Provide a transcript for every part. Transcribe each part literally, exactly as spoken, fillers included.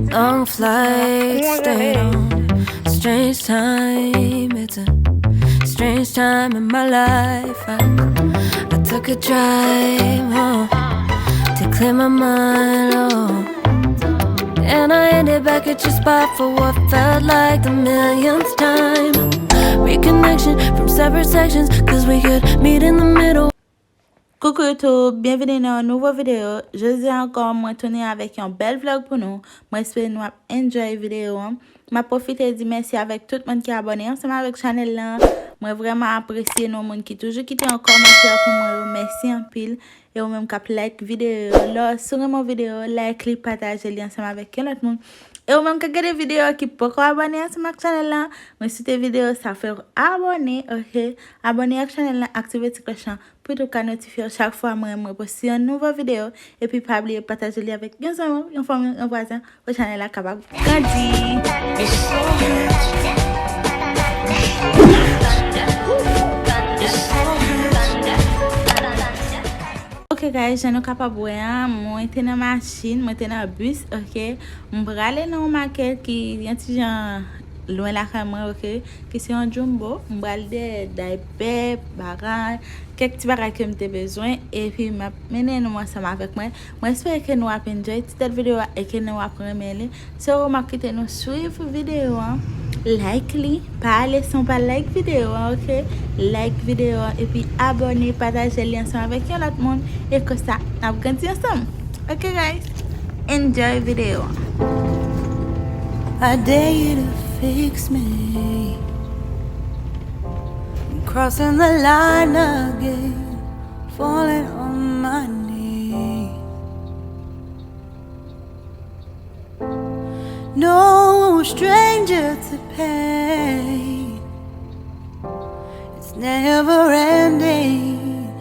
Long flight, stayed on strange time. It's a strange time in my life. I, I took a drive home to clear my mind, oh. And I ended back at your spot for what felt like the millionth time. Reconnection from separate sections, 'cause we could meet in the middle. Coucou YouTube, byenvini nan yon nouvo videyo. Jodi a ankò, mwen tounen avèk yon bèl vlog pou nou. Mwen espere nou ap enjoy videyo an. M ap pwofite di mèsi avèk tout moun ki abòne ansanm avèk chanèl lan. Mwen vrèman apresye nou, moun ki toujou kite yon kòmantè pou mwen yo. Mèsi anpil. E ou menm k ap like videyo yo, lè w si w renmen yon videyo, like li, pataje li ansanm avèk yon lòt moun. E ou menm k ap gade videyo a ki poko abòne ansanm ak chanèl lan, mwen swete videyo sa fè w abòne, oke? Abòne ak chanèl lan, aktive ti klòch lan pou tou ka notifye w chak fwa mwen, mwen poste yon nouvo videyo. Epi pa bliye pataje li avèk yon zanmi w, yon fanmi w, yon vwazen w, pou chanèl la kapab grandi. Ok guys, jan nou kapab wè a, mwen te nan machin, mwen te nan bis, ok. M prale nan yon makèt ki yon ti jan lwen lakay mwen, ok. Ki se yon Jumbo. M pral dèyè daypè, bagay, kèk ti bagay ke m te bezwen. Epi m ap mennen nou ansanm avèk mwen. Mwen espere ke nou ap enjoy ti tèt videyo a e ke nou ap renmen li. So, m ap kite nou swiv videyo an. Like li. Pa ale san w pa like videyo an, ok? Like videyo an epi abòne, pataje li ansanm avèk yon lòt moun. E konsa, n ap grandi ansanm. Ok, guys? Enjoy videyo an. I dare you to fix me. I'm crossing the line again, falling on my knees. No stranger to pain. It's never ending.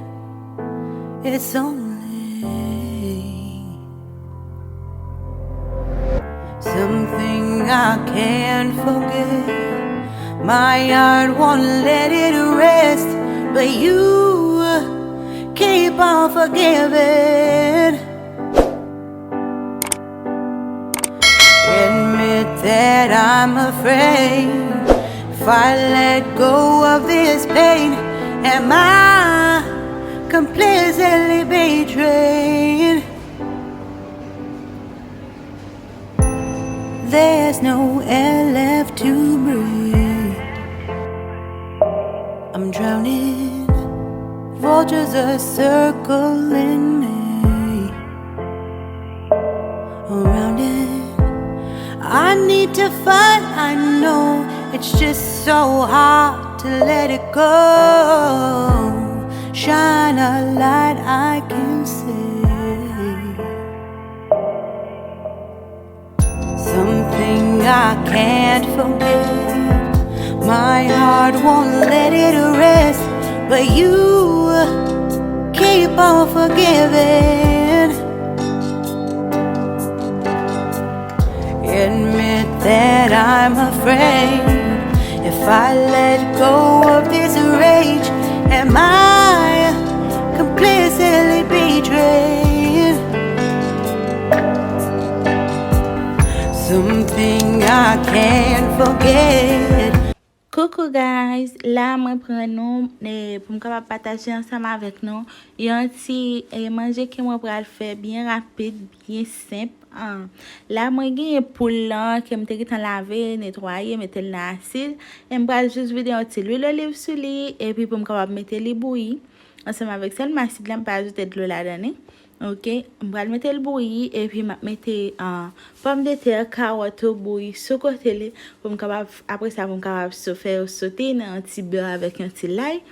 It's only something I can't forget. My heart won't let it rest, but you keep on forgiving. Admit that I'm afraid. If I let go of this pain, am I completely betrayed? There's no air left to breathe. I'm drowning. Vultures are circling me around it. I need to fight, I know it's just so hard to let it go. Shine a light I can see. Something I can't forget. My heart won't let it rest, but you keep on forgiving. Admit that I'm afraid. If I let go of this rage, am I completely betrayed? Something I can't forget. Coucou guys, la mwen pran nou e, pou m kapab pataje ansanm avèk nou yon ti e, manje ke mwen pral fè byen rapid, byen senp. An, la mwen genyen poul lan ke m te gentan lave, netwaye, mete l nan asid. E m pral jis vide yon ti lwil oliv sou li, epi pou m kapab mete li bouyi. Ansanm avèk sèlman asid la, m pa ajoute dlo ladan li. Ok, m pral mete l bouyi, epi m ap mete, ah, pòmdetè, kawòt yo bouyi sou kote li, pou m kapab, apre sa, pou m kapab so-, fè yo sote nan yon ti bè avèk yon ti lay.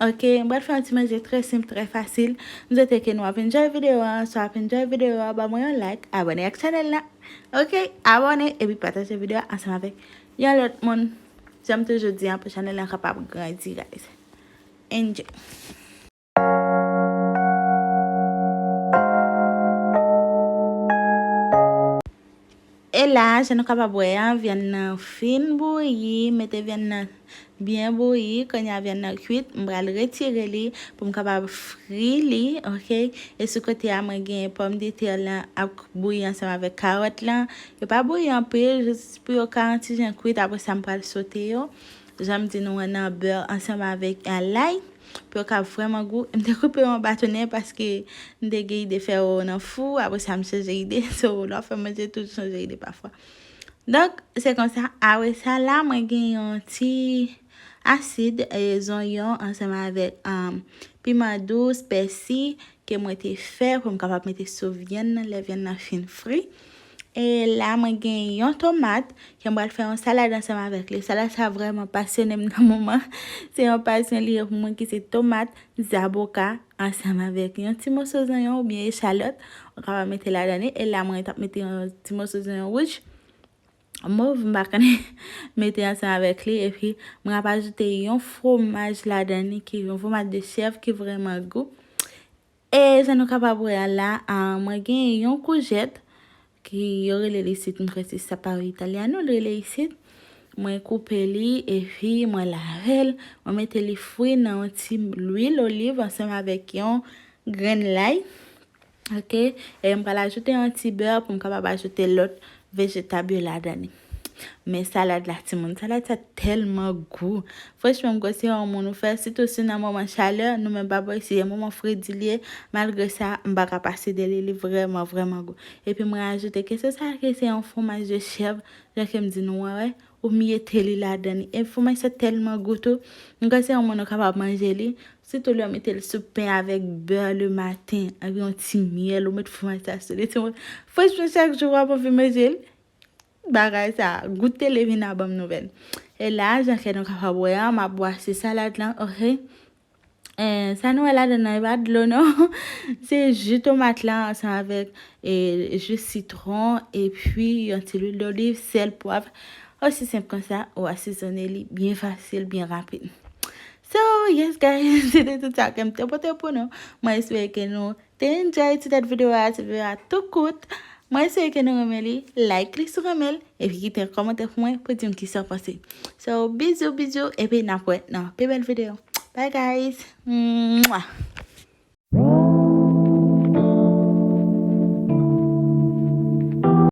Ok, m pral fè yon ti manje trè senp, trè fasil. M swete ke nou ap enjoy videyo a, si w ap enjoy videyo a, ba mwen yon like, abòne ak chanèl la. Ok, abòne, epi pataje videyo a ansanm avèk yon lòt moun. Jan m toujou di an, pou chanèl la kapab grandi, guys. Enjoy. E la, jan nou kapab wè an, vyann nan fin bouyi, mete vyann nan byen bouyi, kounye a vyann nan kwit, m pral retire li pou m kapab fri li, oke? E sou kote a, mwen gen pòmdetè lan ap bouyi ansanm avèk kawòt lan. Yo pa bouyi anpil, jis pou yo ka yon ti jan kwit, apre sa m pral sote yo. Jan m di nou an, nan bè ansanm avèk, ah, lay, pou yo ka vrèman gou. M te koupe yo an batonè paske m te gen ide fè yo nan fou, apre sa m chanje ide. So, lè w fè manje, toujou chanje ide pafwa. Donk, se konsa, apre sa la, mwen gen yon ti asid, e, zonyon ansanm avèk, um, piman dous, pèsi, ke mwen te fè pou m kapab mete sou vyann nan, lè vyann nan fin fri. E la, mwen gen yon tomat, ke m pral fè yon salad ansanm avèk li. Salad sa vrèman pasyone m nan moman. Se yon pasyon li ye pou mwen ki se tomat, zaboka, ansanm avèk yon ti moso zonyon oubyen echalòt. Ou kapab mete ladan li. E la, mwen t ap mete yon ti moso zonyon wouj. Mov, m pa konnen, mete ansanm avèk li. Epi, mwen ap ajoute yon fwomaj ladan li, ki yon fwomaj de chèv ki vrèman gou. E jan nou kapab wè a la, a, mwen gen yon koujèt ki yo rele li isit, m kwè se saparo italiano l rele isit. Mwen koupe li, epi mwen lave l. Mwen mete li fri nan yon ti lwil oliv ansanm avèk yon grenn lay. Oke, e m pral ajoute yon ti bè pou m kapab ajoute lòt vejetab yo ladan li. Men salad la, timoun, salad sa tèlman gou. Franchman, m kwè se yon moun ou fè, sitou si nan moman chalè, nou menm pa bò isi, e moman fredi li ye, malgre sa, m pa ka pase de li, li vrèman, vrèman gou. Epi mwen ajoute ke se sa ke se yon fwomaj de chèv, jan ke m di nou an, wè, ou mete li ladan li. E fwomaj sa tèlman gou tou, m kwè se yon moun ou kapab manje li, sitou lè w mete l sou pen avèk bè le maten, ak yon ti myèl, ou met fwomaj sa sou li, timoun. Franchman, chak jou w ap anvi manje l. Bagay sa, goute l epi n a ban m nouvèl. E la, jan ke nou kapab wè a, m ap bwase salad lan, oke? E, sa nou wè ladan nan, e pa dlo non. Se ji tomat la ansanm avèk, e, ji sitwon, epi yon ti lwil doliv, sèl, pwav. Osi senp konsa, ou asezone li byen fasil, byen rapid. So, yes guys, se te tout sa ke m te pote pou nou. Mwen espere ke nou te enjoy ti tèt videyo a, ti videyo a tou kout. Mwen espere ke nou renmen li, like li si w renmen l, epi kite yon kòmantè pou mwen pou di m kisa w panse. So, bizou, bizou, epi n ap wè nan pi bèl videyo. Bye guys. Mwah.